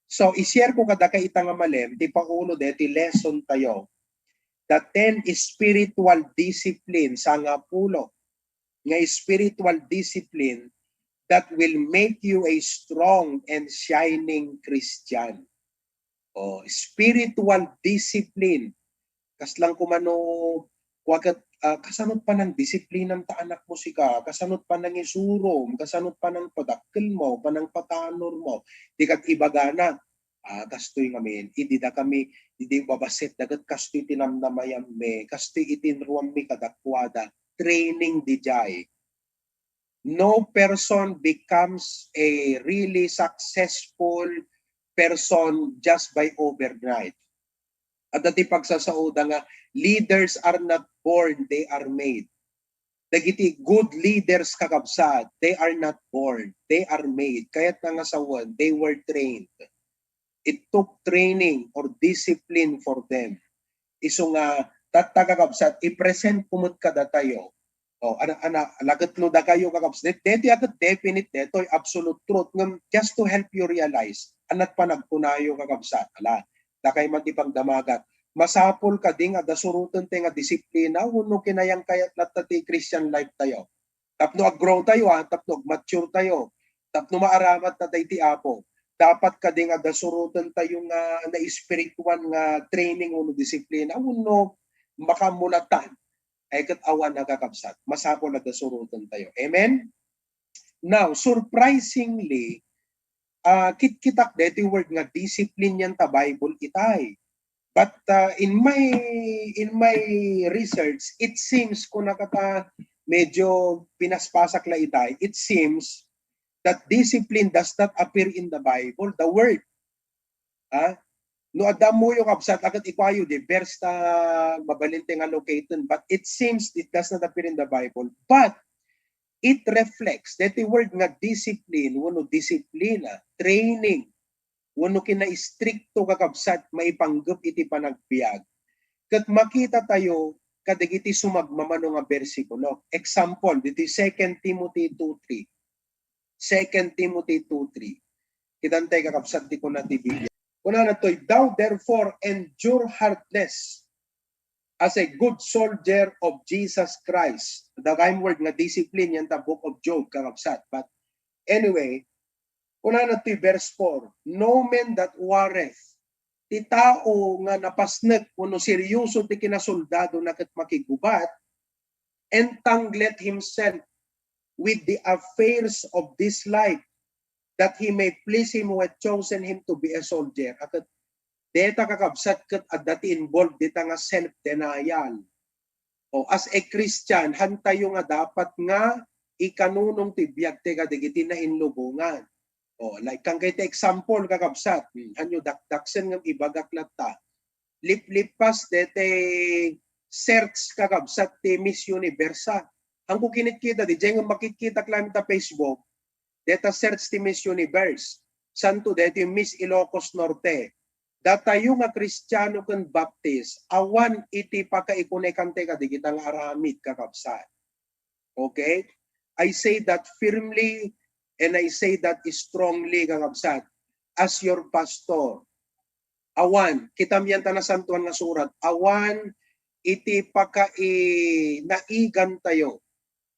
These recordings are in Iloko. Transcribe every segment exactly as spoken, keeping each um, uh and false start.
So, i-share ko kadakayo ita nga malem, ti paulo deti lesson tayo. The ten spiritual discipline, sangapulo nga spiritual discipline that will make you a strong and shining Christian. O, spiritual discipline. Kasla kumano, kuaket, ah, kasanot panangdisiplinam ta anakmo sika, kasanot panangisurom, kasanot panangpadakkelmo, panangpatanurmo. Di ket ibagana, ah, kastoy ngamin, idi dakami, idi babassit daket kastoy ti namnamayanmi, kastoy iti inruammi kadakuada, training didiay. No person becomes a really successful person just by overnight. Adda ti pagsasaoda nga leaders are not born, they are made. Dagiti good leaders, kakabsat, they are not born, they are made. Kayatna nga sawen, they were trained. It took training or discipline for them. Isu nga, tatta, kakabsat, i-present ko met kadatayo. O, ana, ana, laket no dakayo, kakabsat. Daytoy a ket definite, daytoy absolute truth. Ngem, just to help you realize, anat panagkunayo, kakabsat. Ala, dakay man ti pagdamagat. Masapul kadi nga adda suroten tayo nga disiplina, wenno kinayang kayat latta ti Christian life tayo. Tapno ag-grow tayo, ha, tapno ag-mature tayo, tapno maaramat ta tayo ti Apo. Dapat kadi nga adda suroten tayo nga naespirituan nga training wenno disiplina, wenno makaammo latta. Ay ket awan a, kakabsat. Masapul a adda suroten tayo. Amen? Now, surprisingly, ah, kitkitak deti word nga discipline yan ta Bible itay. But, ah, in my, in my research, it seems, kunakata, medyo pinaspasak la itay, it seems that discipline does not appear in the Bible, the word. Ha? No adda ammoyo, kabsat, akat ikuayo, di verse ta mabalin ti nga locaten, but it seems it does not appear in the Bible. But it reflects that the word nga discipline, wenno disiplina, training, wenno kinaistrikto, kakabsat, maipanggep iti panagbiag. Ket makita tayo kadagiti sumagmamano nga bersikulo. Example, diti Second Timothy two three. Second Timothy two three. Kitantay, kakabsat, ti kuna ti Biblia. Kunana toy, "Thou therefore endure hardness as a good soldier of Jesus Christ." Dagayem word nga discipline yan ta Book of Job, kakabsat. But anyway, kunana toy verse four, "No man that warreth," ti tao nga napasnek wenno seryoso ti kinasoldadona ket makigubat, "entangleth himself with the affairs of this life, that he may please him who hath chosen him to be a soldier." Akat deta, kakabsat, ket adda ti involved dita nga self-denial. O, as a Christian, hantayo nga dapat nga ikanunong ti biag ti kadagiti nainlubongan. O, like, kangkay ti example, kakabsat, hmm, hanyo dakdaksen ngem ibagak latta. Liplipas dete search, kakabsat, ti Miss Universa. Ang kukinit kita, di dyan nga makikita klam ta Facebook, deta search ti Miss Universe. Santo dete Miss Ilocos Norte. Datayo nga Kristiano ken Baptist, awan iti pakaikunekan ti kadigita nga aramid, kakabsat. Okay? I say that firmly and I say that strongly, kakabsat. As your pastor, awan, kitam yan ta Nasantoan nga Surat, awan iti pakainaigan tayo,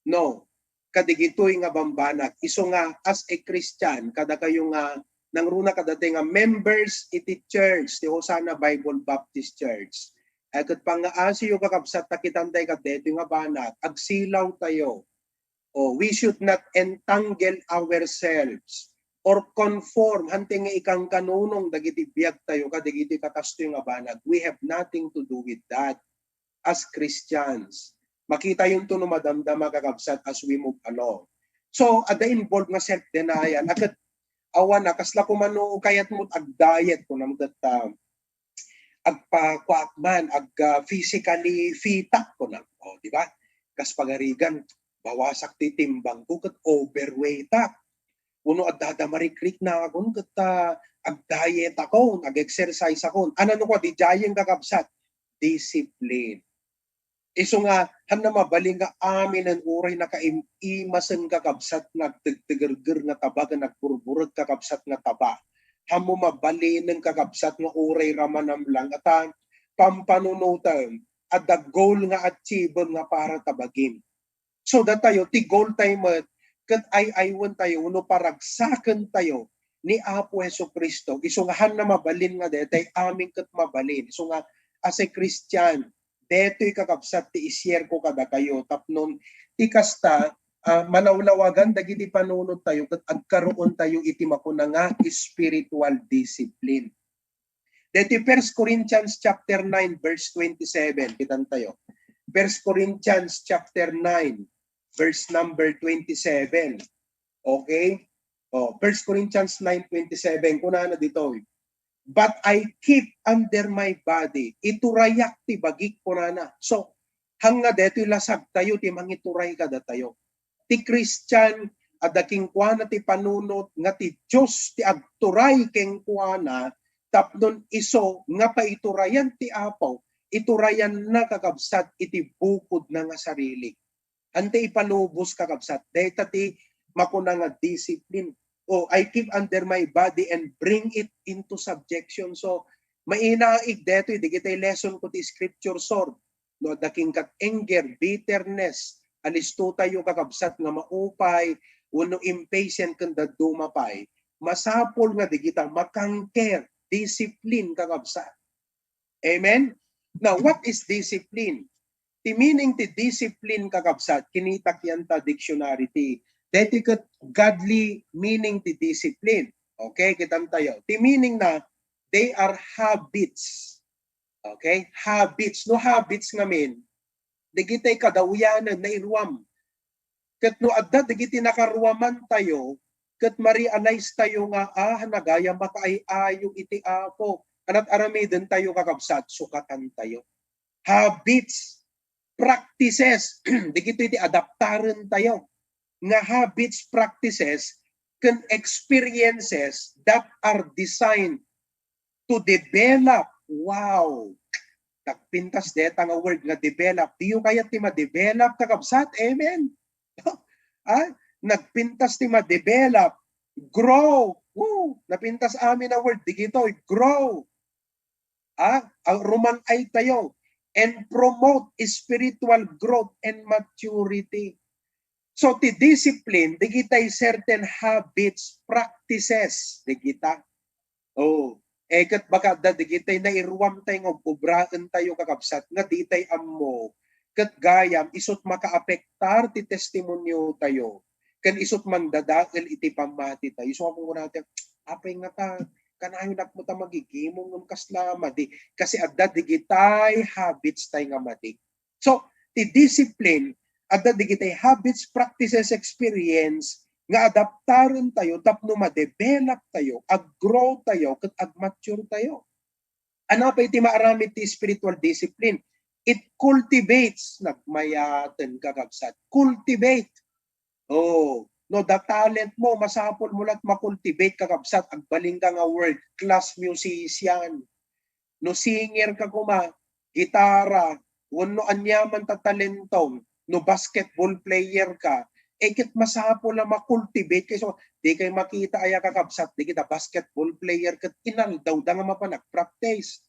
no, kadigitoy nga bambanag. Isu nga, as a Christian, kadakayo nga nangruna kadatayo nga members iti church, ti Hosanna Bible Baptist Church. Ay ket pangngaasiyo, kakabsat, ta kitantay kadetoy nga banag, agsilaw tayo. O, we should not entangle ourselves or conform, hantay nga ikankanunong dagiti biag tayo kadagiti kakastoy nga banag. We have nothing to do with that as Christians. Makitayonto no madamdama, kakabsat, as we move along. So, adda involved nga self-denial. Aket, awan na, kasla kumano kayat mo ag-diet, kunam ket, ah, agpakuak man, ag, ah, physically fitak, kunam. O, di ba? Kas pagarigan, bawasak ti timbang ko ket overweight ak. Wenno adda da marikriknakon ket, ah, ag-diet akon, ag-exercise akon. Ano no kua, di diayen, kakabsat? Discipline. Isu nga, hanna mabalin nga aminen uray nakaim-imasen, kakabsat, nga agtegtegerger nga taba, nga agburburek, kakabsat, nga taba. ammo mabalinen, kakabsat, nga uray ramanam lang, atan, pampanunotem, adda goal nga achievem nga para ta bagim. So, datayo, ti goal tayo met, ket ay-aywen tayo, no paragsaken tayo ni Apo Jesu-Cristo. Isu nga hanna mabalin nga daytay amin ket mabalin. Isu nga, as a Christian, daytoy kakabsat ti i-share ko kadakayo. Tapnon, ti kasta, ah, malawlawagan dagiti panunot tayo, ket agkaroon tayo iti makuna nga spiritual discipline. Deti First Corinthians chapter nine, verse twenty-seven, kitan tayo. First Corinthians chapter nine, verse number twenty-seven. Okay? Oh, First Corinthians nine twenty-seven, kunana ditoy, "But I keep under my body," iturayak ti bagik, kunana. So, hangna detoy lasag tayo ti mangituray kadatayo. Ti Christian, adda kenkuana ti panunot nga ti Dios ti agturay kenkuana, tapnon isu nga paiturayan ti Apo, iturayanna, kakabsat, iti bukodna nga sarili. Ante ipalubos, kakabsat. Dayta ti makuna nga discipline. "Oh, I keep under my body and bring it into subjection." So, mainaig detoy, digitay lesson ko ti scripture sword. No, adda kenka anger, bitterness, alisto tayo, kakabsat, nga maupay, wenno impatient ken dadduma pay, masapul nga digita makanker, discipline, kakabsat. Amen? Now, what is discipline? Ti meaning ti discipline, kakabsat, kinitak yan ta dictionary ti, deti ket godly meaning ti discipline. Okay, kitan tayo. Ti meaning na, they are habits. Okay? Habits. No habits ngamin, digitay kadawyanan, nairuam. Ket no adda digiti nakaruaman tayo, ket ma-realize tayo nga, ah, nagayam makaay-ayo iti Apo. Anat aramiden tayo, kakabsat, sukatan tayo. Habits, practices, digito iti adaptaren tayo. Nga habits, practices, ken experiences that are designed to develop. Wow! Nagpintas deta nga word nga develop. Diyo kayat ti ma-develop, kakabsat? Amen? Ah, nagpintas ti ma-develop. Grow. Woo! Napintas amin a word. Digitoy, grow. Ah, ang ruman-ay tayo. And promote spiritual growth and maturity. So, ti discipline, digitay certain habits, practices, digita. Oh, eh, ket baka adda digitay nairuam tayo nga ug-ubraen tayo, kakabsat, nga ditay ammo. Ket gayam, isut makaapektar ti testimonio tayo. Ken isut mangdadael iti pammati tayo. So, ako nga natin, apay nga ta, kanayon ak mo ta magigimong ngem kasla madi. Kasi adda digitay habits tayo nga madi. So, ti discipline, adda digitay habits, practices, experience nga adaptaren tayo tapno ma-develop tayo, ag-grow tayo, ket ag-mature tayo. Ano pa iti maaramid ti spiritual discipline? It cultivates, nagmayaten, kakabsat. Cultivate. Oh, no, the talent mo, masapul mo la't ma-cultivate, kakabsat, agbalin ka nga world class musician. No singer ka koma, gitara, wenno aniaman ta talentom, no basketball player ka, eh, ket masapul a ma-cultivate kay so, di kay makita aya, kakabsat, di kita basketball player ket inaldaw da nga mapan nag-practice.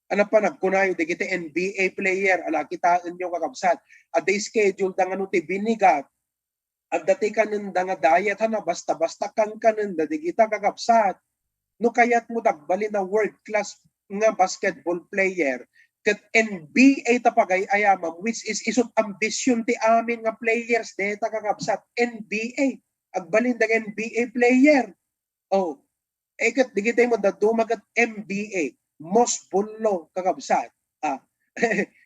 Ano pa nagkunayo, di kita N B A player, ala, kitaen nyo, kakabsat. Adda schedule da nga no ti binigat, adda ti kanenda nga diet, hana, basta-basta kankanenda, di kita, kakabsat. No kayat mo dagbalin a world class nga basketball player, ket N B A ta pagay-ayamam, which is isut ambition ti amin nga players, deta, kakabsat, N B A. Agbalin da N B A player. Oh, eh, ket digitay mo dadduma ket M B A, most bullo, kakabsat. Ah,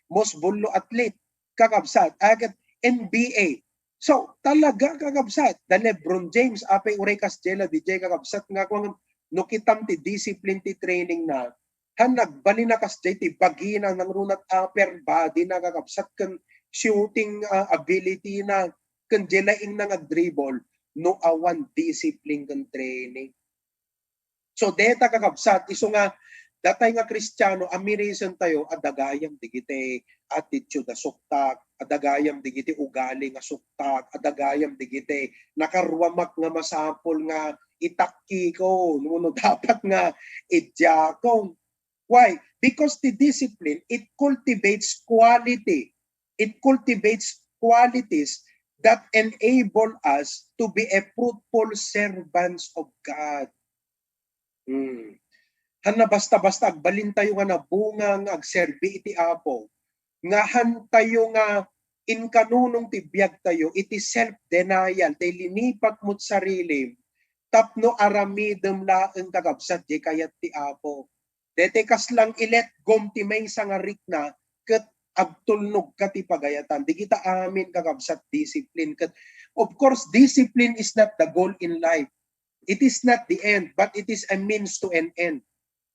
most bullo athlete, kakabsat. Ah, ket N B A. So, talaga, kakabsat, da LeBron James, apay uray kasdiay la, D J, kakabsat, nga kung no kitam ti discipline ti training na, han nagbalin na kasdiay ti bagina, nangruna ti upper body na, kakabsat, ken shooting, ah, ability na, ken diay laeng na nga dribble, no awan discipline ken training. So, deta, kakabsat, isu nga Datay nga Kristiano, amirisentayo, adda gayam digiti attitude a suktak, adda gayam digiti ugali nga suktak, adda gayam digiti nakaruamak nga masapul nga itakkikon, wenno dapat nga idiakon. Why? Because the discipline, it cultivates quality. It cultivates qualities that enable us to be a fruitful servants of God. Hmm. Hanna basta-basta agbalintayo nga nabunga nga agserbi iti Apo, nga hantayo nga inkanunong ti biagtayo iti self-denial, ti linipat mo't sarili, tapno aramidem laeng, kakabsat, di kayat ti Apo. Deti kaslang i-let go-m ti maysa nga rikna ket agtulnog ka ti pagayatan. Digita amin, kakabsat, discipline. Ket, of course, discipline is not the goal in life. It is not the end, but it is a means to an end.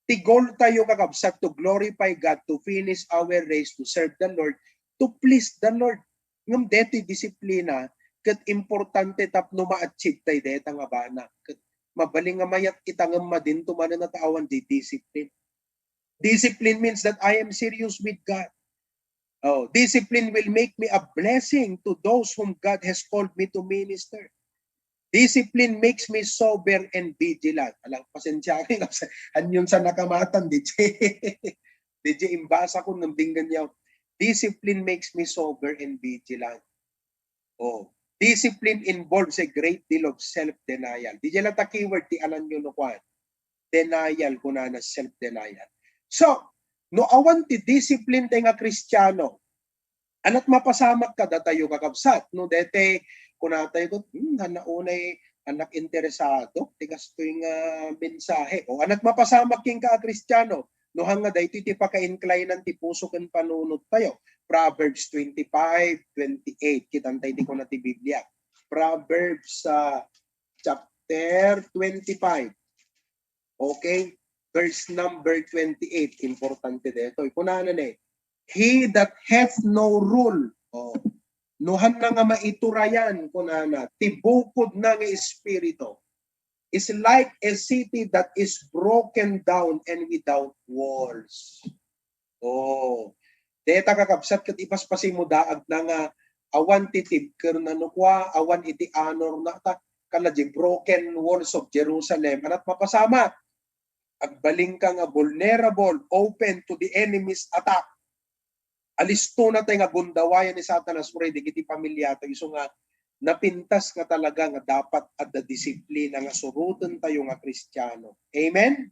Ti goal tayo, kakabsat, to glorify God, to finish our race, to serve the Lord, to please the Lord. Ngem deti disiplina, ket importante tapno ma-achieve tay deta nga bana. Ket mabalin nga mayat ita ngem madinto manen a taawan di discipline. Discipline means that I am serious with God. Oh, discipline will make me a blessing to those whom God has called me to minister. Discipline makes me sober and vigilant. Alang, pasensya kayo, anyon sa nakamatan, di, di imbasa ko nang dinggan niya. Discipline makes me sober and vigilant. Oh, discipline involves a great deal of self-denial. Di dyan lang ta keyword ti alanyo no kwan. Denial, kunana, self-denial. So, no awan ti discipline tayo nga Kristiano, anat mapasamak kadatayo, kakabsat, no? Dete, kunatayo ko, hmm, hanna unay anak interesado, ti kastoy nga mensahe. O, anat mapasamak kenka a Kristiano, no, hanga daytoy ti paka-inclinan ti puso ken panunot tayo. Proverbs twenty-five twenty-eight, kitantay ti kuna ti Biblia. Proverbs, ah, chapter twenty-five. Okay? Verse number twenty-eight, importante detoy. Kunana ne, "He that hath no rule," oh, no hanna nga maiturayan, kunana, "ti bukod na nga espiritu, is like a city that is broken down and without walls." Oh. Deta, kakabsat, ket ipaspasimo daag na nga awan ti tibker na no kua, awan iti anor na ta, kala di broken walls of Jerusalem. Anat mapasamak? Agbalin ka nga vulnerable, open to the enemy's attack. Alisto na tayo nga gundawayan ni Satanas, uray digiti pamilya tayo. Isu nga napintas nga talaga nga dapat adda disiplina nga suroten tayo nga Kristiano. Amen?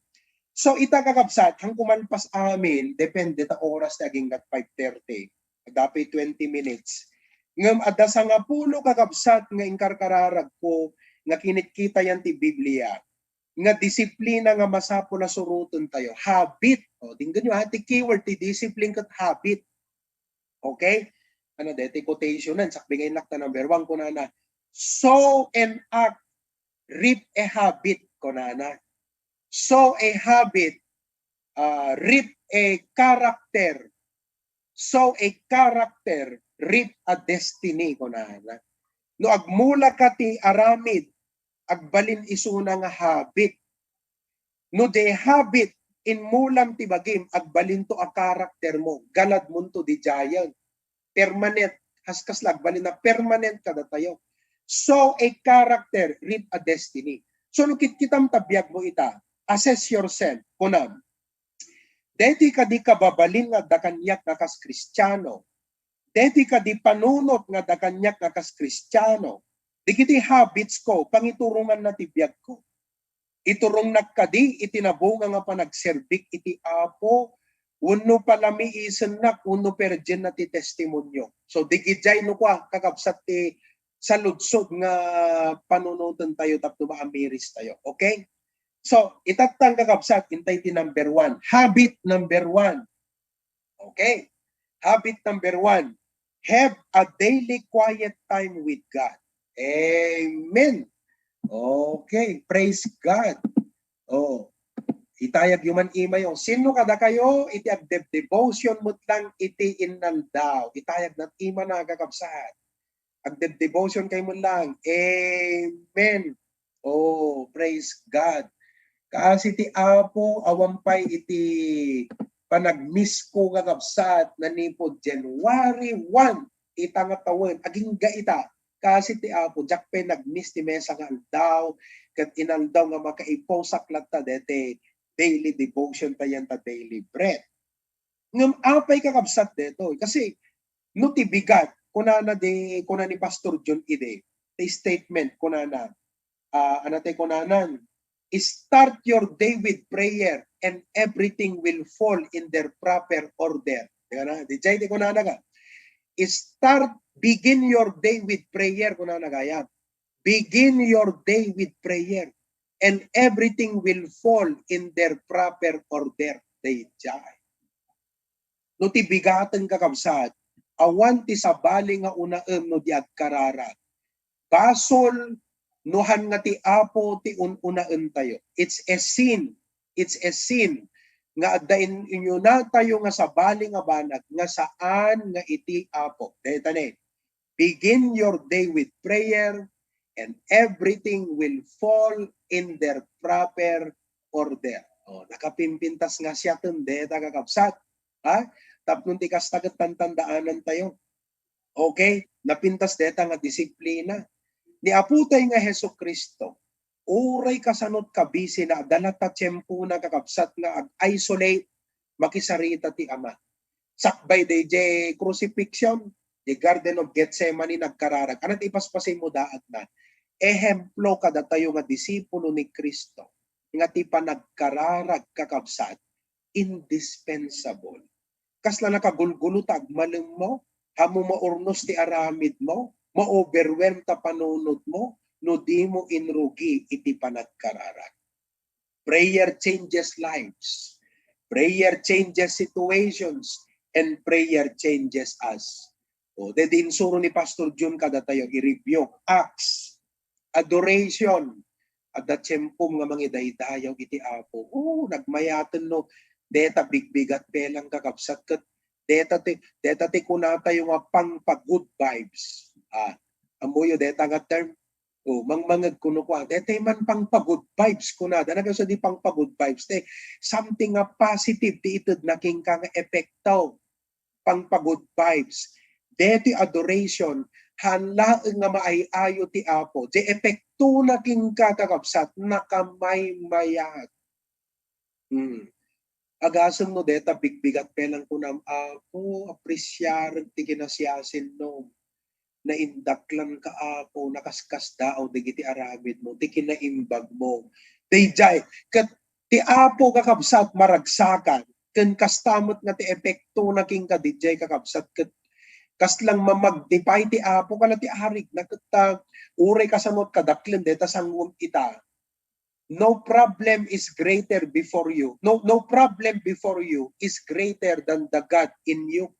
So, ita, kakabsat, han kumalpas amin, depende ta oras ti agingga five thirty. Adda pay twenty minutes. Ngem adda sangapulo, kakabsat, nga inkarkararag ko nga kinitkitayan ti Biblia nga disiplina nga masapul a suroten tayo. Habit. O, dinggen yo, ha, ti keyword ti discipline ket habit. Okay? Ano, deti quotation nan, sakbay nga innak ta number one, kunana, "Sow an act, reap a habit," kunana. "Sow a habit, ah, reap a character. Sow a character, reap a destiny," kunana. No agmula ka ti aramid, agbalin isuna nga habit. No di habit, inmulam ti bagim, agbalinto a character mo, galadmonto di giant. Permanent, kas-, kasla agbalin a permanent kadatayo. Sow a character, reap a destiny. So, no kitkitam ta biag mo ita, assess yourself, kunam. Deti kadi kababalin nga adda kaniak nga kas Kristiano? Deti kadi panunot nga adda kaniak nga kas Kristiano? Dagiti habits ko, pangituronganna ti biag ko. Iturongnak kadi iti nabunga nga panagserbik iti Apo, wenno palamiisennak, wenno perdienna ti testimonio. So, digidiay no kua, kakabsat, ti saludsod nga panunoten tayo tapno maamiris tayo. Okay? So, itattang, kakabsat, intay ti number one. Habit number one. Okay. Habit number one, have a daily quiet time with God. Amen. Okay. Praise God. Oh. Itayag yo man imayo. Sino kadakayo iti agdeb-devotion met lang iti innaldaw? Itayag nat ima na, kakabsat. Agdeb-devotion kayo man lang. Amen. Oh, praise God. Kaasi ti Apo, awan pay iti panagmisko nga kabsat, nanipud January one, ita nga tawen, agingga ita. Kaasi ti Apo, diak pay nagmiss ti mesa nga aldaw, ket inaldaw nga makaipusak latta deti daily devotion tayo ta daily bread. Ngem apay kakabsat detoy? Kasi no ti bigat, kunana di, kuna ni Pastor John idi, ti statement, kunana, ah, ano ti kunanan? "Start your day with prayer and everything will fall in their proper order." Di ka na? Di jay di kunana ka. "Start, begin your day with prayer," kunana gayam. "Begin your day with prayer and everything will fall in their proper order." Di jay. No ti bigaten, kakabsat, awan ti sabali nga unaem no di agkararag. Basol no han nga ti Apo ti un-unaentayo. It's a sin. It's a sin nga adda in-, inyunatayo nga sabali nga banag nga saan nga iti Apo. Dayta ne, "Begin your day with prayer and everything will fall in their proper order." Oh, nakapimpintas nga siaten deta, kakabsat. Ha? Tapno ti kasta ket tantandaanan tayo. Okay? Napintas deta nga disiplina. Ni Apotay nga Jesu-Cristo, uray kasanot kabisi na adda latta tiempona, kakabsat, nga ag-isolate, makisarita ti Ama. Sakbay dayjay crucifixion, the Garden of Gethsemane, nagkararag. Ano ti ipaspasimo daagna? Ehemplo kadatayo nga disipulo ni Cristo nga ti panagkararag, kakabsat, indispensable. Kasla nakagulgulo ta agmalemmo, ammo maurnos ti aramidmo, ma-overwhelm ta panunotmo, no dimo inrugi iti panagkararag. Prayer changes lives. Prayer changes situations. And prayer changes us. O, daydi insuro ni Pastor Jun kadatayo, i-rebuke, acts, adoration. Adda tiempom nga mangidaydayaw iti Apo. O, nagmayaten no deta bigbigat pelang, kakabsat, ket deta ti, deta ti kunatayo nga pangpa-good vibes. Ah, ammoyo deta nga term? O, mangmangeg kuno kua, "Detay man pangpa-good vibes," kunada. Nagasa di pangpa-good vibes, te, something nga positive ti itedna kenka nga epekto. Pangpa-good vibes. Deti adoration, haan laeng nga maay-ayo ti Apo. Di epektona kenka, kakabsat, nakamaymayat. Hmm. Agasem no deta bigbigat pelang kunam, "Apo, apresiarek ti kinasiasinmo. Naindaklanka, Apo, nakaskasdaaw dagiti aramidmo, ti kinaimbagmo." Dayjay, ket ti Apo, kakabsat, maragsakan, ken kasta met nga ti epektona kenka dayjay, kakabsat, ket kaslang ma-magnify ti Apo, kala ti arigna, ket ta, uray kasano kadaklen deta sangom ita. No problem is greater before you. No, no problem before you is greater than the God in you.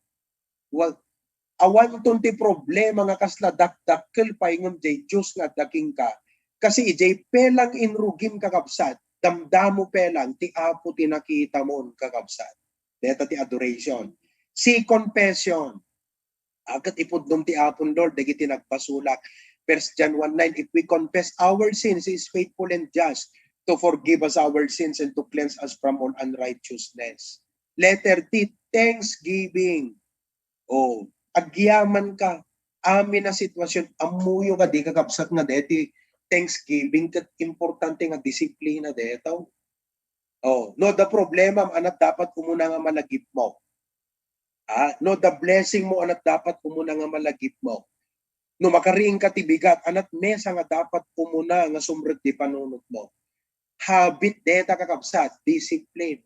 Well, awanton ti problema nga kasla dakdakkel pay ngem jay Dios nga adda kenka. Kasi ijay pelang inrugim, kakabsat, damdamo pelang ti Apo ti nakitamon, kakabsat. Deta ti adoration. Si confession. Ket ipudnom ti Apon Lord dagiti nagbasolak. First John one nine, "If we confess our sins, He is faithful and just to forgive us our sins and to cleanse us from all unrighteousness." Letter T, thanksgiving. O, agyaman ka. Amin a sitwasyon, ammoyo nga di, kakabsat, nga deti thanksgiving ket importante nga disiplina deta. O, no, the problem, ana't dapat umuna nga malagipmo. Ah, no, the blessing mo, ana't dapat umuna nga malagipmo. No, makariingka ti bigat, ana't mesa nga dapat umuna nga sumrek ti panunotmo. Habit deta, kakabsat, discipline.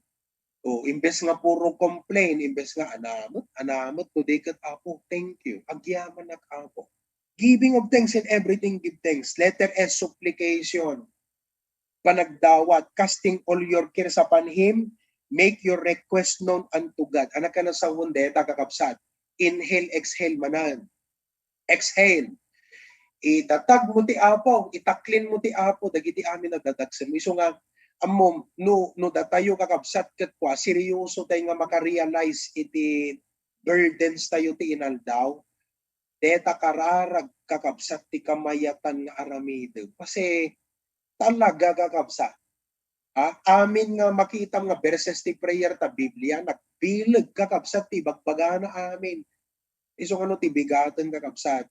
O, imbes nga puro complain, imbes nga, "Anamet, anamet, no di ket, Apo, thank you. Agyamanak, Apo." Giving of thanks in everything, give thanks. Letter S, supplication. Panagdawat, "Casting all your cares upon Him, make your request known unto God." Anak ka na sa deta, kakabsat. Inhale, exhale manen. Exhale. Idatag mo ti Apo, itaklin mo ti Apo dagiti amin a dadagsem. Isu nga, ammom, no, no datayo, kakabsat, ket kua, serioso tayo nga makarealize iti burdens tayo ti inaldaw, deta kararag, kakabsat, ti kamayatan nga aramidem. Kasi, talaga, kakabsat, Ha? Amin nga makitam nga verses ti prayer ta Biblia, nagbileg, kakabsat, ti ibagbagana amin. Isu nga no ti bigaten, kakabsat,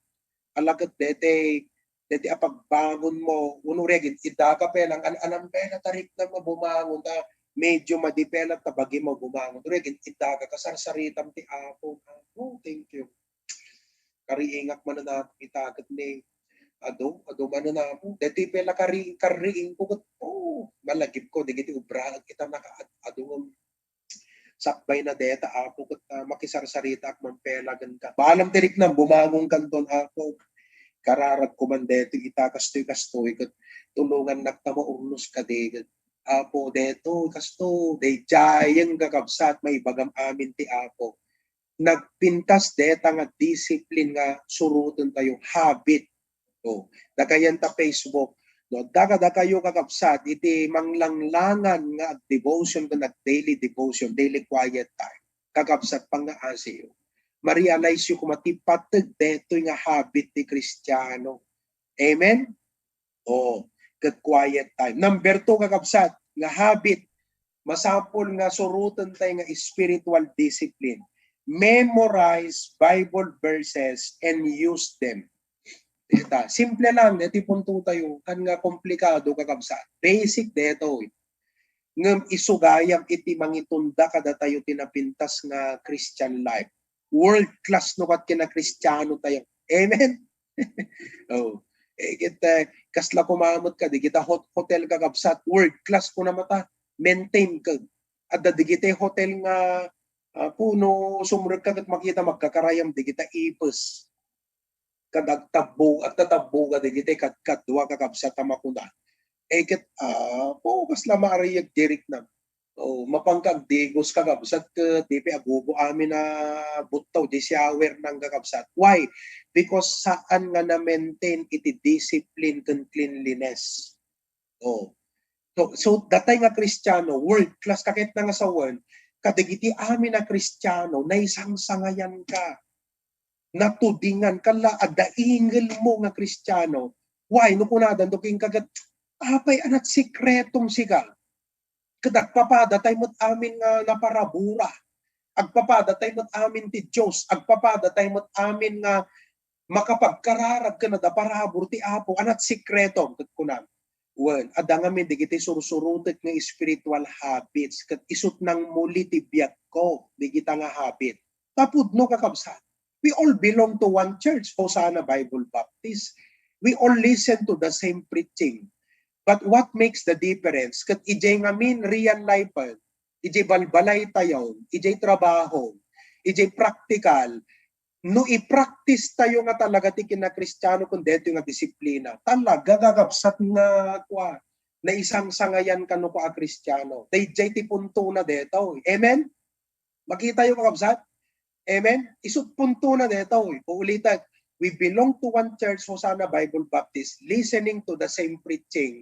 ala ket dete, dete a pagbangon mo, uno regen, idaka pay lang, an-, anam pay la tarikna mo bumangon, ta medyo madi pay la ta bagi mo bumangon. Regen, idaka, kasarsaritam ti Apo. Oh, thank you. Kariingak manen ako ita ket ni adu, adu manen ako. Deti pay la kari-, kariingko ket, oh, malagipko, dagiti obraek ita nakaad-adu ngem sakbay na deta, Apo, ket, ah, makisarsaritaak man pay la kenka. Balam ti riknam, bumangon kanton, Apo. Kararagko man detoy ita, kastoy, kastoy, ket tulongannak ta maurnos kadi, ket, Apo, detoy, kasto, daydiayen, kakabsat, maibagam amin ti Apo. Nagpintas deta nga discipline nga surotentayo, habit. O, dakayan ta Facebook. No, adda kadakayo, kakabsat, iti manglanglangan nga ag-devotion ken ag-daily devotion, daily quiet time. Kakabsat, pangngaasiyo. Ma-realize yo koma ti pateg detoy nga habit ti Kristiano. Amen? O, ket quiet time. Number two, kakabsat, nga habit, masapul nga surotentayo nga spiritual discipline. Memorize Bible verses and use them. Deta, simple lang, deti puntotayo, kan nga komplikado, kakabsat. Basic detoy. Ngem isu gayam iti mangitunda kadatayo ti napintas nga Christian life. World class no ket kinakristianotayo. Amen? Oh. Eh, ket, eh, kasla koma met kadi, kita hot-, hotel, kakabsat, world class kuna mata, maintain ka. Adda dagiti hotel nga, ah, puno, sumrek ka ket makita, magkakarayam dagita ipes. Kad agtabbo-, agtatabbo ka dagiti kadkadua, kakabsat, a makuna. Eh, ket, ah, po, kasla maarayag dirikna. Oh, mapanka agdigos, kakabsat, ket di pay agubo amin a buttaw, di shower nang, kakabsat. Why? Because saan nga na-maintain iti discipline ken cleanliness. Oh. So, so, datay nga Kristiano, world class, kaketna nga sawen, kadagiti amin a Kristiano, naisangsangayan ka. Natudingan ka la, adda ingel mo nga Kristiano. Why? No kunada, no kinka ket, apay, anat sikretom sika. Ket agpapadatayo met amin nga naparabura. Agpapadatayo met amin ti Dios. Agpapadatayo met amin nga makapagkararag ken adda parabur ti Apo. Anat sikretom, ket kunam. Wen, adda ngamin dagiti sursurotek nga spiritual habits, ket isut' nangmuli ti biagko, dagita nga habit. Ta pudno, kakabsat. We all belong to one church, Hosanna Bible Baptist. We all listen to the same preaching. But what makes the difference? Ket idiay ngamin real life, idiay balbalaytayo, idiay trabaho, idiay practical, no i-practice tayo nga talaga ti kinakristiano ken detoy nga disiplina, talaga kakabsat nga kua, naisangsangayan kano kua a Kristiano. Daydiay ti puntona detoy. Amen? Makitayo, kakabsat? Amen? Isut' puntona detoy. Uulitek, we belong to one church, Hosanna Bible Baptist, listening to the same preaching.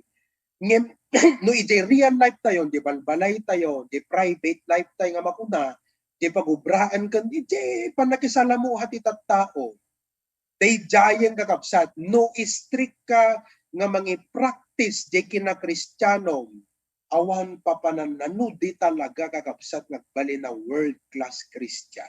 Ngem, no idiay real life tayo, di balbalay tayo, di private life tayo nga makuna, di pagubraan ken, di, di pannakisalamuha ti tattao. Daydiayen, kakabsat, no strict ka nga mangi-practice di kinakristianom, awan papanannano, di talaga, kakabsat, nga agbalin a world class Christian.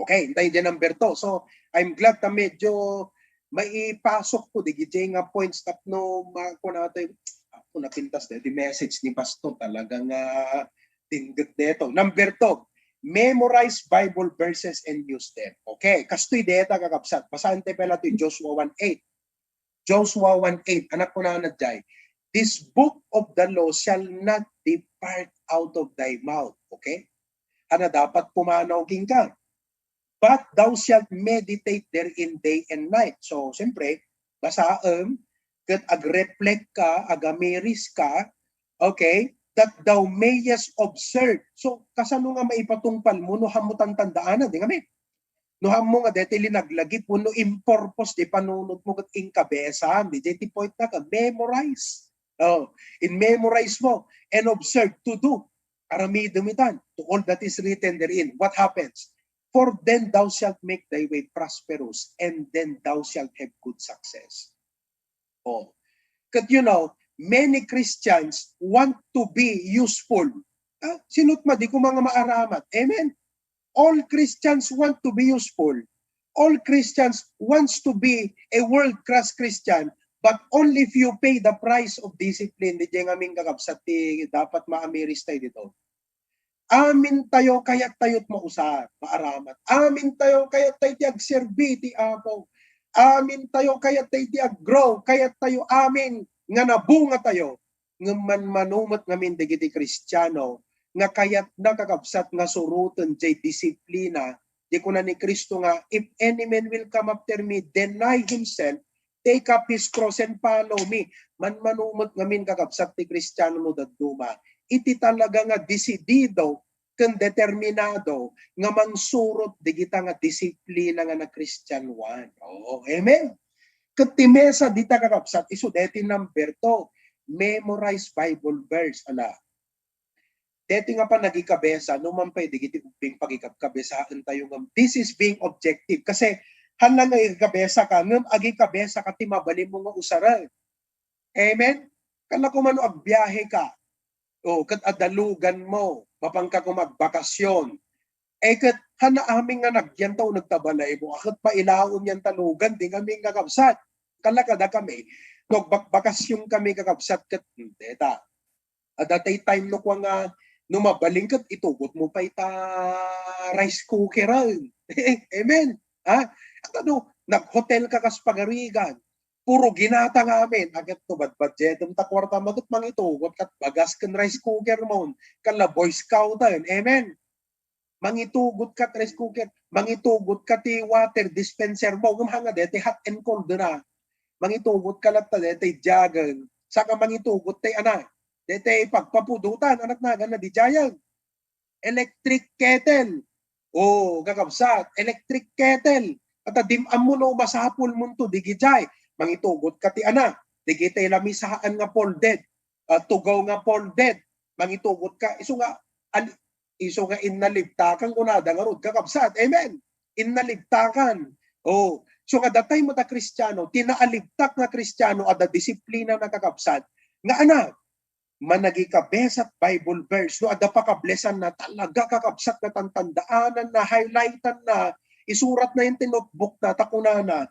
Okay, intay di number two. So, I'm glad ta medyo maipasok ko di gidi nga points tapno makuha natin. Ako napintas na di message ni Pastor. Talagang ah, tingget dito. Number two, memorize Bible verses and use them. Okay, kastoy deta, kakabsat. Basahan tayo pala ito, Joshua one eight. Joshua one eight, anak ko na, Jai, "This book of the law shall not depart out of thy mouth." Okay? Ano dapat pumanaw king ka? "But thou shalt meditate therein day and night." So, siyempre, basaem, ket ag-reflect ka, agamiris ka, okay, "that thou mayest observe." So, kasano nga maipatungpal mo no hammo tantandaanan, di kami? No hammo nga deti linaglagip wenno in purpose di panunot mo ket inkabesam, di ti point na ka, memorize. Oh, in memorize mo and observe to do. Aramidem itan, to all that is written therein. What happens? "For then thou shalt make thy way prosperous, and then thou shalt have good success." Oh. Ket you know, Many Christians want to be useful. Ah, sinot madi ko mga maaramat. Amen? All Christians want to be useful. All Christians wants to be a world-class Christian, but only if you pay the price of discipline. Di nga amin kakabsat ti dapat maamiris tayo dito. Amin tayo, kayat tayo mausar, maaramat. Amin tayo, kayat tayo ti agserbi ti Apo. Amin tayo, kayat tayo ti aggrow, kayat tayo amin nga nabunga tayo. Ngem manmano met ngamin dagiti Kristiano nga kayatna kakabsat nga suroten jay disiplina. Di kuna ni Cristo nga, "If any man will come after me, deny himself, take up his cross and follow me." Manmano met ngamin kakabsat ti Kristiano no dadduma. Iti talaga nga desidido ken determinado nga mangsurot digita nga disiplina nga nakristianoan. Oo, amen. Ket ti mesa dita kakabsat, isu deti number two, memorize Bible verse. Ala, deti nga panagikabesa, no man pay digiti ubbing pagikabkabesaen tayo ngem, this is being objective. Kasi, hala nga ikabesa ka, ngem agikabesa ka ti mabalin mo nga usaren. Amen? Kala ko mano agbiyahe ka. O, ket adalugan mo, mapanka kumagbakasyon. Eh, ket, hana amin nga nagyan ta o nagtabalay mo, a ket pailaom yan talugan, di ngamin kakabsat. Kala kada kami, no, agbakbakasyon kami kakabsat, ket, hmm, deta. Adda tay time no kua nga, no mabalin ket itugot mo pay ta rice cooker, ah. Amen. Ha? At ano, nag-hotel ka kas pagarigan. Puro ginata nga amin. Agat no, badbadjetem ta kuarta mo ket mangitugot kat bagas ken rice cooker mo. Kala Boy Scout, ah. Amen. Mangitugot ka ti rice cooker, mangitugot ka ti water dispenser mo, ngem hanga deti hot and cold na. Mangitugot ka latta deti jagen, saka mangitugot ti ana, deti pagpapudotan, anak nagan na di jayen. Electric kettle. O, kakabsat, electric kettle. At adim ammo no masapul mo to, di gijay. Mangitugot ka ti ana, di gitay lamisaan nga folded, ah, tugaw nga folded. Mangitugot ka, isu nga, al-, isu nga innalibtakan, kunada ngarud, kakabsat. Amen. Innalibtakan. Oh, so nga datay mo ta Kristiano, ti naalibtak nga Kristiano, adda disiplina na kakabsat. Nga anak, managikabesat Bible verse, no adda pakablessan na talaga kakabsat na tantandaanan na, highlightan na, isurat na yung notebook na, ta kunana,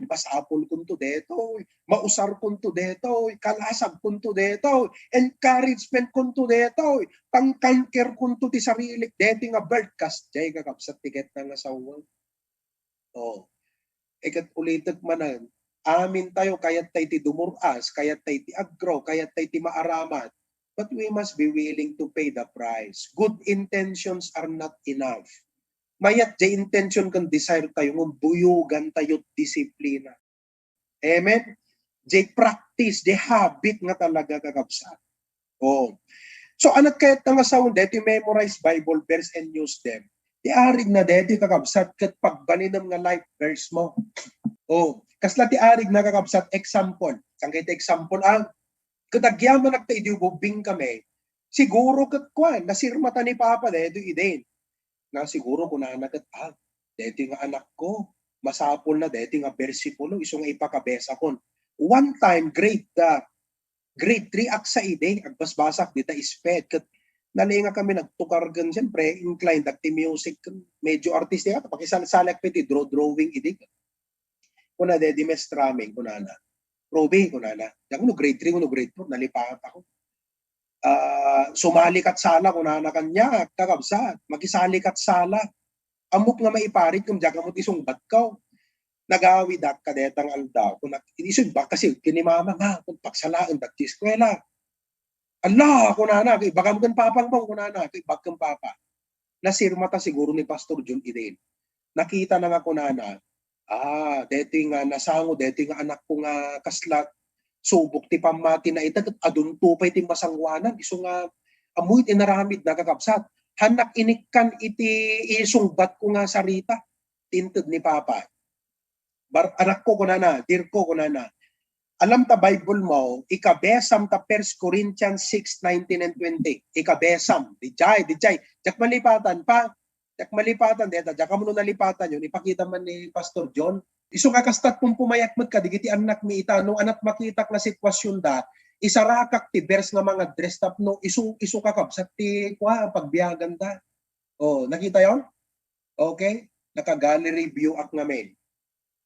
masapul kunto detoy, mausar kunto detoy, kalasag kunto detoy, encouragement kunto detoy, pangkanker kunto ti sarilik, deti nga bird kas, jay kakabsat ti ket na nga sawang. Oh. Iket ulitek manen, amin tayo, kayat tay ti dumur-as, kayat tay ti agro, kayat tay ti maaramat. But we must be willing to pay the price. Good intentions are not enough. Mayat jay intention ken desire tayo, ngem buyogan tayo disiplina. Amen? Jay practice, jay habit nga talaga kakabsat. Oh. So, anat kayat nga sawen, deti memorize Bible verse and use them. Ti arig na deti kakabsat, ket pagbalinem nga life verse mo. Oh. Kasla ti arig na kakabsat, example. Saan kayo ti example, ah? Ket agyaman agta idi ubing kami. Siguro ket kuan, nasirmata ni Papa deti idin. Na siguro kunana ket, ah, deti nga anak ko, masapul na deti nga bersikulo, isu nga ipakabesakon. One time, grade, ah, grade three ak sa idi, agbasbasak dita isped, ket nalinga kami nagtukar ken, siyempre, inclined ak ti music, medyo artista ka, pakisalsalak pa iti draw-drawing idi. Kuna, deti mestra mi, kunana. Ruby, kunana. Diak no grade three, no grade four, nalipaat ako. Ah, sumali kat sala, kunana kaniak, kakabsat, makisali kat sala. Ammok nga maiparit, kum diak ammo ti sungbatko. Nagawidak kadetang aldaw. Kuna, isu baka si, kini mama, ma, kun pagsalaen, dak ti eskwela. Ala, kunana, ibagam ken papang bang, kunana, ibag ken papa. Nasirmata siguro ni Pastor John Eden. Nakita na nga kunana, ah, deti nga nasango, deti nga anak ko nga kasla, subok ti pammati na ita, ket adunto pay ti masanguanan, isu nga, ammoy ti inaramid na kakabsat. Hannak inikkan iti isungbat ko nga sarita, ti inted ni Papa. Bar-, anak ko, kunana, dear ko, kunana. Alam ta Bible mo, ikabesam ta First Corinthians six nineteen and twenty. Ikabesam, dijay, dijay. Diak malipatan pa. Diak malipatan, deta, diak ammo nalipatan yun. Ipakita man ni Pastor John. Isu nga kastat pumpumayak met kadagiti annakmi ita, no, anat makitak nga sitwasyonda, isarakak ti verse nga mangaddress tapno isu, isu kakabsat ti, kua, pagbiaganda. Oh, nakita yon? Okay? Naka-gallery view ak ngamin.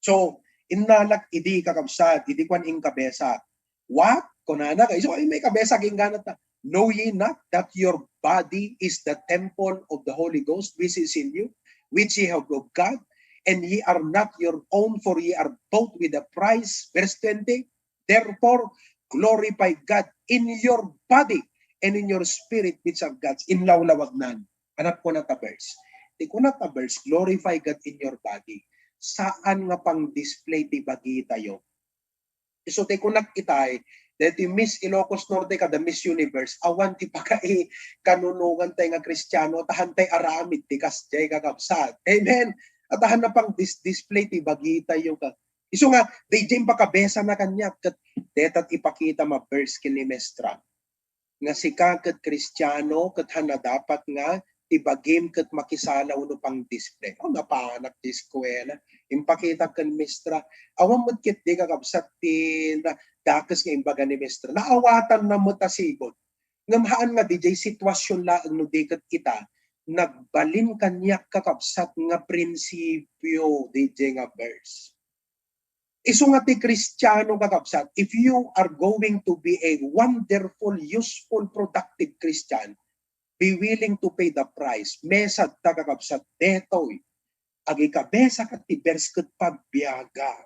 So, innalak idi kakabsat, idi kuan inkabesa. What? Kunana, isu ay may kabesa, ginganat na. Know ye not that your body is the temple of the Holy Ghost, which is in you, which ye have of God, and ye are not your own, for ye are bought with a price. Verse twenty, therefore, glorify God in your body and in your spirit, which are God's. Inlawlawagnan. Anak ko na ta verse. Ti kuna ta verse, glorify God in your body. Saan nga pang-display ti bagitayo. Isu ti kunak itay, deti Miss Ilocos Norte kada Miss Universe, awan ti pakaikanunugan tay nga Kristiano, tahan tay aramid ti kasjay kakabsat. Amen. At tahan na pang dis-display ti bagitayo ka. Isu nga, di jay pakabesa na kaniak, ket detat ipakita ma verse ken ni Mestra. Nga sika ket Kristiano, ket hana dapat nga ti bagim ket makisalaw no pang-display. Oh, napanak ti eskuela. Impakita ken Mestra. Awan met ket di kakabsat ti na-, dakes nga imbaga ni Mestra. Naawatan na met a sibot. Ngem haan nga di jay sitwasyon laeng no di ket ita, nagbalin kaniak kakabsat nga prinsipyo di jay nga verse. Isu nga ti Kristiano, kakabsat, if you are going to be a wonderful, useful, productive Christian, be willing to pay the price. Mesad ta, kakabsat, detoy. Agikabesa ket ti verse ket pagbiaga.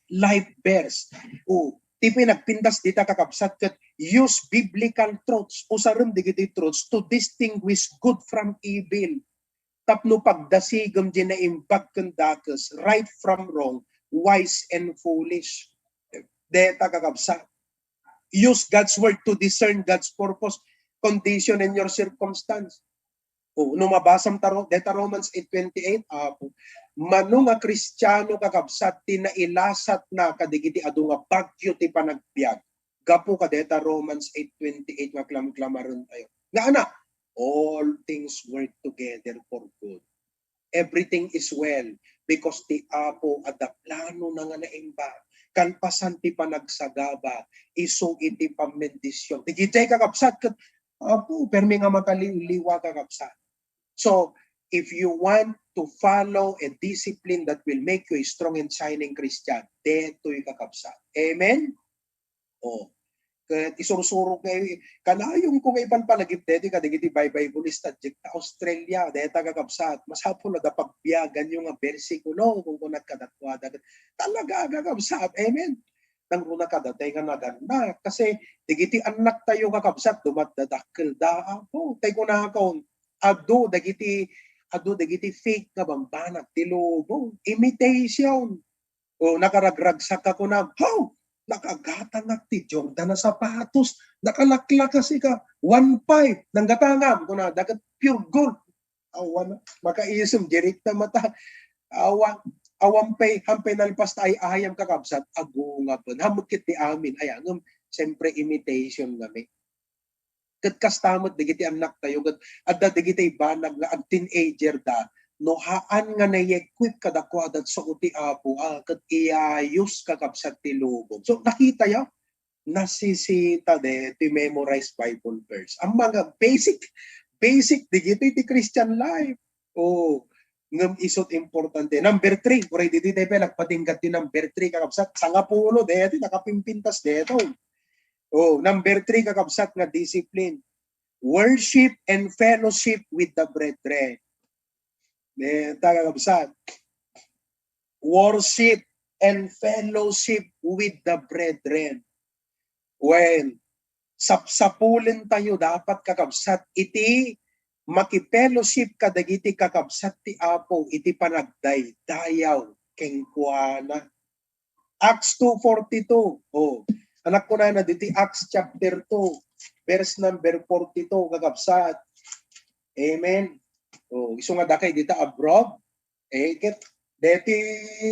Life verse. O, ti pinagpintas dita, kakabsat, ket use biblical truths. Usarem dagiti truths to distinguish good from evil. Tapno pagdasigem diay naimbag ken dakes, right from wrong, wise and foolish. Deta, kakabsat. Use God's word to discern God's purpose, condition, and your circumstance. O, no mabasam ta ro-, deta Romans eight twenty-eight, apo, mano nga Kristiano, kakabsat, ti nailasat na kadigiti adu nga bagyo ti panagbiag. Gapu kadeta Romans eight twenty-eight nga klamklamaren tayo. Nga ana, all things work together for good. Everything is well because ti Apo adda plano na nga naimbag. Kalpasan ti panagsagaba, isu iti pammendision. Dagiti kakabsat ket, Apo, permi nga makaliwliwa, kakabsat. So, if you want to follow a discipline that will make you a strong and shining Christian, detoy, kakabsat. Amen? Oh. Ket isursurok nga i-, kanayon ko nga ipalpalagip deti kadagiti baybay-, Bible study ta Australia, deta, kakabsat, masapul a da pagbiaganyo nga bersikulo, kun kunat kadakuada. Talaga, kakabsat, amen. Nangruna kadatay nga nagannak. Kasi, dagiti annaktayo, kakabsat, dumadadakkel da, Apo. Tay kunakon, adu dagiti, adu dagiti fake nga bambanag ti lubong. Imitation. O, nakaragragsak ka kunam, "Haw! Nakagatangak ti Jordan a sapatos. Nakalaklaka sika. One five. Nanggatangam," kuna, "Daket pure gold." Awan, makaisem, direkta mata. Awan, awan pay, hampay nalpas ta ay ayam, kakabsat, agungaben. Hamut ket ti amin. Ay, ngem, siyempre, imitation ngamin. Ket kasta met dagiti annaktayo, ket adda dagiti banag nga ag-teenager da, no haan nga nai-equip kadakuada ti sao ti Apo, a, ket iyayos, kakabsat, ti lubong. So, nakitayo, nasisita de ti memorize Bible verse. Ang mga basic, basic dagiti ti Christian life. Oh, ngem isut importante. Number three, uray ditoy tayo pay nagpatingga ti number three, kakabsat, sangapulo, deti nakapimpintas detoy. Oh, number three, kakabsat, nga discipline. Worship and fellowship with the brethren. Deta, kakabsat. Worship and fellowship with the brethren. Well, sapsapulen tayo dapat, kakabsat, iti makifellowship kadagiti kakabsat ti Apo iti panagdaydayaw kenkuana. Acts two forty-two. Oh, anak ko na na diti Acts chapter two, verse number forty-two, kakabsat. Amen. Oh, isu nga dakay dita abroad. Eh, ket deti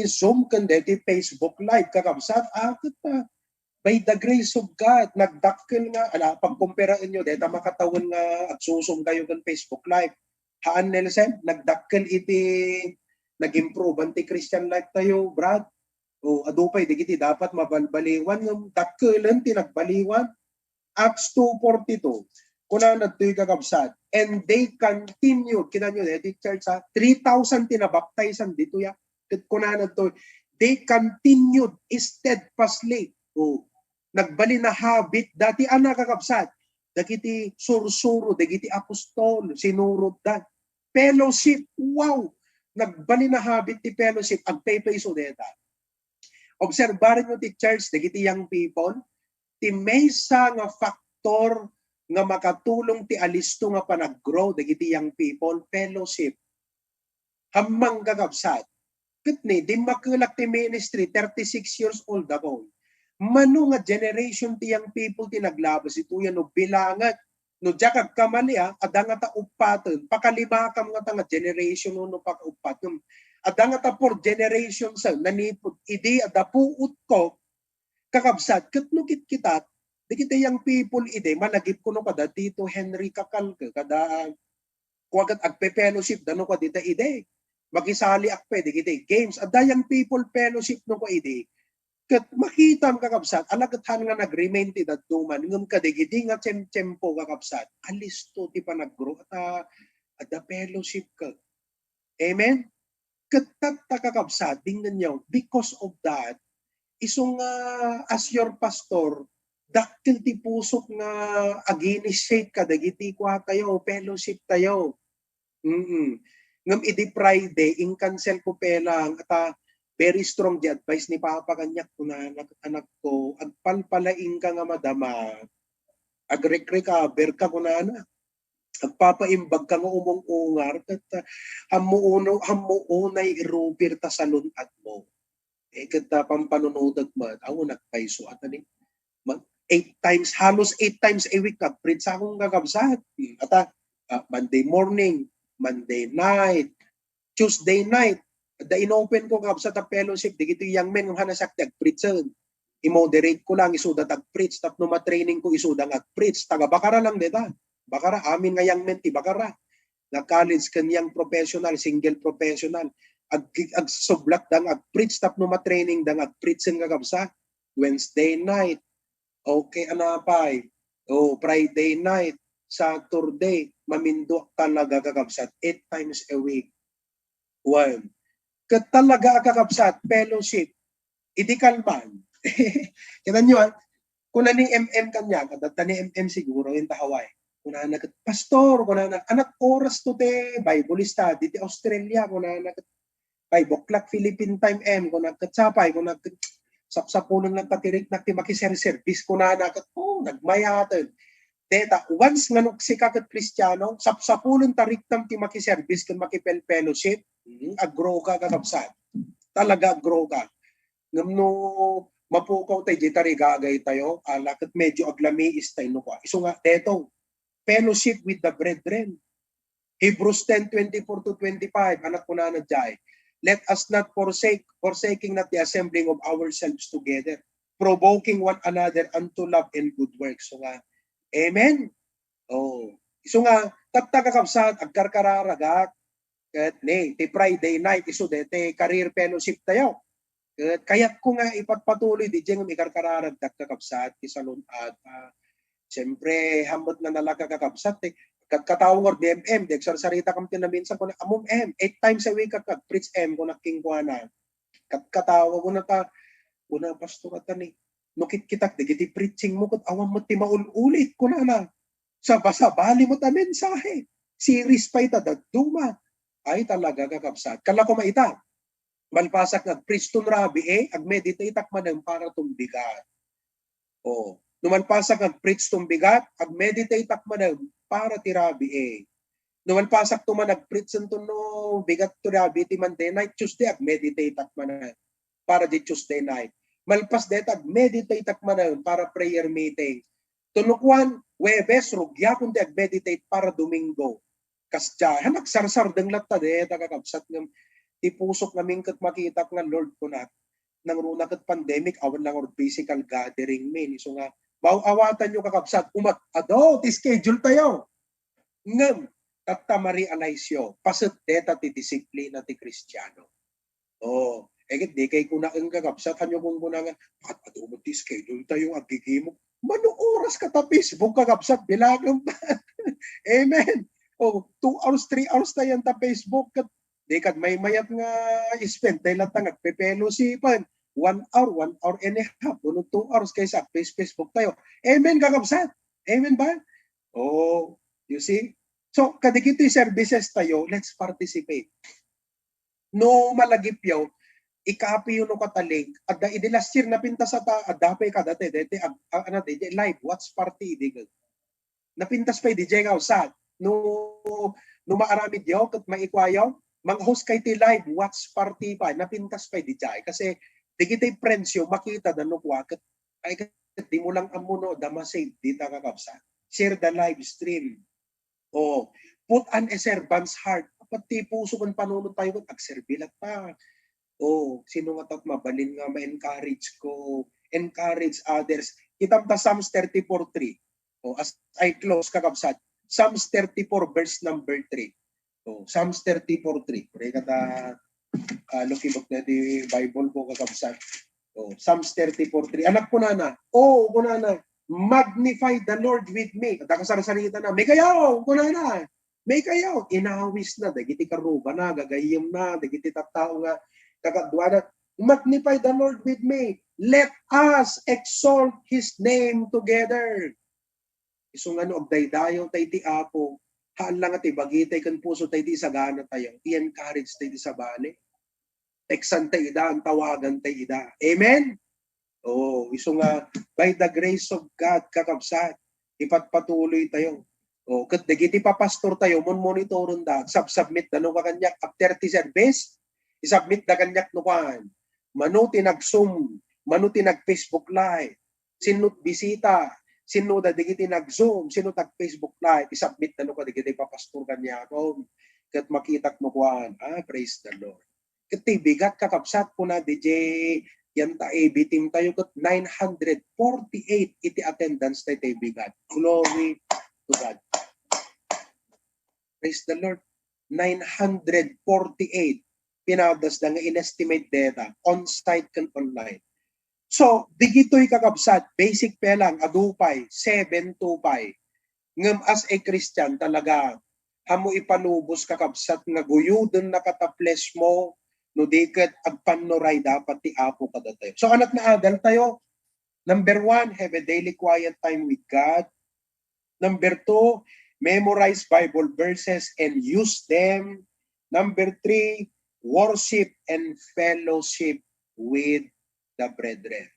Zoom ken deti Facebook Live, kakabsat, ah, ket, ah, by the grace of God, nagdakkel nga, ala, pagkumparaenyo, deta makatawen nga agsusum kayo ken Facebook Live. Haan, Nelson, nagdakkel iti nag-improvean ti Christian life tayo, Brad. O, adu pay dagiti dapat mabalbaliwan, ngem dakkelen ti nagbaliwan. Acts two forty-two. Kunana ditoy, kakabsat, "And they continued," kinanyo, eh, di church, ha? Three thousand ti nabaptizan ditoy, ya. Ket kunana ditoy, "They continued steadfastly." O, nagbalin a habit dati, ana, kakabsat, dagiti sursuro, dagiti apostol, sinurotda. Fellowship, wow! Nagbalin a habit ti fellowship, agpaypayso deta. Obserbarenyo ti church, dagiti young people, ti maysa nga factor nga makatulong ti alisto nga panag-grow dagiti young people, fellowship. Hammang, kakabsat. Ket ni, dimmakelak ti ministry, thirty-six years old ako. Mano nga generation ti young people ti naglabas ito, yan, no, bilangan. No diak agkamali, a, adda ngata uppaten, pakalimakam ngata nga generation no, no pakauppat. Ngem adda ngata four generations a nanipud idi adda puotko, kakabsat, ket no kitkitak, dagiti young people idi, malagipko no kada Tito Henry Kakal, kada, kua ket agpe-fellowship da no kadita idi. Makisaliak pay dagiti games. Adda young people fellowship no kua idi. Ket makitam, kakabsat, ala ket han nga nag-remain ti dadduma, ngem kadagidi nga tiem-tiempo, kakabsat, alisto ti panag-grow, ata, adda fellowship ka. Amen? Ket tatta, kakabsat, dinggenyo, because of that, isu nga, as your pastor, dakkel ti pusok nga ag-initiate kadagiti kua tayo, fellowship tayo. Mm. Ngem idi Friday, in-cancel ko pay lang, ata, very strong di advice ni Papa kaniak, kunana, "Anakko, agpalpalaing ka nga madama, agre-recover ka," kunana. "Agpapaimbag ka nga umung-ungar, ket, ah, hammo uno, hammo unay irupir ta salun-admo." Eh, ket ta pampanunotek met, awan nagpayso, ata ni, ma-, eight times, halos eight times a week, kag-preach akong kakabsat. Hmm, ata, ah, Monday morning, Monday night, Tuesday night, da inopen ko, kakabsat, a fellowship, dagiti young men, ngem hana siak ti agpreachen. I-moderate ko lang, isuda ti agpreach, tapno matraining ko, isuda nga agpreach. Taga Bacara lang deta. Bacara, amin nga young men ti Bacara. Nga college ken young professional, single professional. Ag-, agsublak da nga agpreach, tapno matraining da nga agpreach, kakabsat. Wednesday night. Okay, anapay? Oh, Friday night, Saturday, maminduak talaga, kakabsat, eight times a week. One. Ket talaga, kakabsat, fellowship. Idi kalman. Kita nyo, ah? Kuna ni M M kaniak, adda ni M M siguro, yung tahaway. Kunana ket, "Pastor," kunana, "anak, oras to ti Bible study ti Australia," kunana ket, "Five o'clock Philippine time, M," kunak ket, "Sapay," kunak ket, "Sapsapulen lang ta ti riknak ti makiserservice," kunana ket, oh, nagmayaten. Deta, once nga nuksika ket Kristiano, sapsapulen ta riknam ti makiservice ken makipel-fellowship, hmm, ag-grow ka, kakabsat. Talaga ag-grow ka. Ngem no mapukaw tay di tarigagay tayo, ala ket medyo aglamiis tayo no kua. Isu nga, deto, fellowship with the brethren. Hebrews ten twenty-four to twenty-five, anak kunana jay, "Let us not forsake, forsaking not the assembling of ourselves together, provoking one another unto love and good works." So nga, amen? Oh. Isu nga, tatta, kakabsat, agkarkararagak. Ket ni, ti Friday night, isu deti career fellowship tayo. Ket kayatko nga ipagpatuloy di jeng ikarkararagdak, kakabsat, ti salun-ad. Ah, siyempre, hamet nga nalaga, kakabsat, eh. Ket katawa ngarud ni M M, di agsarsarita kam ti naminsan, kuna, "Ammom, M, eight times a week ka kag-preach, M," kunak kenkuana. Ket katawa, kuna ta, kuna, "Pastor, ata ni, no kitkitak dagiti preaching mo, ket awan met ti maul-ulit," kunana. Sabasabali met a mensahe. Series pay ta dadduma. Ay, talaga, kakabsat. Kala ko maita. Malpasak nga agpreach ton rabii, eh, agmeditateak manen para ton bigat. Oh, no malpasak nga agpreach ton bigat, agmeditateak manen para ti rabii, eh. No malpasak to man agpreach ton no bigat to rabii ti Monday night, Tuesday, agmeditateak manen para di Tuesday night. Malpas deta, agmeditateak manen para prayer meeting. Tunukuan, Huwebes, rugiakon ti agmeditate para Domingo. Kasdiay, han agsarsardeng latta deta, kakabsat, ngem ti pusok ngamin ket makitak nga, Lord, kunak, nangruna ket pandemic, awan lang or physical gathering min. Isu nga, maaw-awatanyo, kakabsat, umat, adu, ti schedule tayo. Ngem, Tatta ma-realize yo, paset deta ti disiplina ti Kristiano. Oh, eh, ket di kay kunaen, kakabsat, hanyo kunkuna nga, "At-, adu met ti schedule tayo, agkikimok." Mano oras ka ta Facebook, kakabsat, bilangem. Amen. Oh, two hours, three hours tayo ta Facebook, ket di kad maymayat nga spend tayo latta nga agpe-fellowshipan. One hour, one hour and a half, wenno two hours kaysa agface-Facebook tayo. Amen, kakabsat? Amen ba? Oh, you see? So, kadagiti services tayo, let's participate. No malagipyo, ikapiyo no kata link. Adda idi last year, napintas ata, adda pay kadati, dati, ag-, a-, ano, dati, live watch party, idi. Napintas pay, di jay nga usat. No, no maaramidyo, ket maikuayo, mang-host kay ti live watch party pa. Napintas pay, di jay. Kasi, dagiti friends yo, makita da no kua, ket, ay, ket di mo lang ammo no, da ma-save, dita, kakabsat. Share the live stream. Oh, put on a servant's heart. Dapat ti puso ken panunot tayo ket agserbi latta. Oh, sino nga tat mabalin nga ma-encourage ko? Encourage others. Kitam ta Psalms thirty-four three. Oh, as I close, kakabsat, Psalms thirty-four, verse number three. Oh, Psalms thirty-four three. Pray ka ta, ah, lukibok na di Bible ko, kakabsat. Oh, Psalms thirty-four three. Anak, kunana, oh, kunana, "Magnify the Lord with me." Adda kasarsarita na. "Maikayaw," kunana. "Maikayaw." Inawis na dagiti karrubana, gagayyemna, dagiti tattao nga kakaduana. "Magnify the Lord with me. Let us exalt his name together." Isu nga no agdaydayaw tay ti Apo, haan la nga ti bagitay ken pusotay ti isagana tayo, i-encourage tay ti sabali. Teksan tay ida, antawagan tay ida. Amen? Oh, isu nga, by the grace of God, kakabsat, ipatpatuloy tayo. Oh, ket dagiti papastor tayo, mon-monitoren da, sub-, submit da no kaniak after ti service, isubmit da kaniak no kuan. Mano ti nag-Zoom, mano ti nag-Facebook Live, sinno ti bisita, sinno da dagiti nag-Zoom, sinno ti nag-Facebook Live, isubmit da no kadagiti papastor kaniakon. Ket makitak no kuan. Ah, praise the Lord. Ket ti bigat, kakabsat, kuna di jay yan ta A B team tayo ket nine hundred forty-eight iti attendance tay ti bigat. Glory to God. Praise the Lord. Nine hundred forty-eight. Pinadasda nga inestimate data, on-site ken online. So, digitoy, kakabsat, basic pa lang, adu pay, seven two pay. Ngem as a Christian talaga, ammo ipalubos, kakabsat, nga guyodennaka ta flesh mo, no di ket agpannuray dapat ti Apo kadatayo. So, anak, naadal tayo. Number one, have a daily quiet time with God. Number two, memorize Bible verses and use them. Number three, worship and fellowship with the brethren.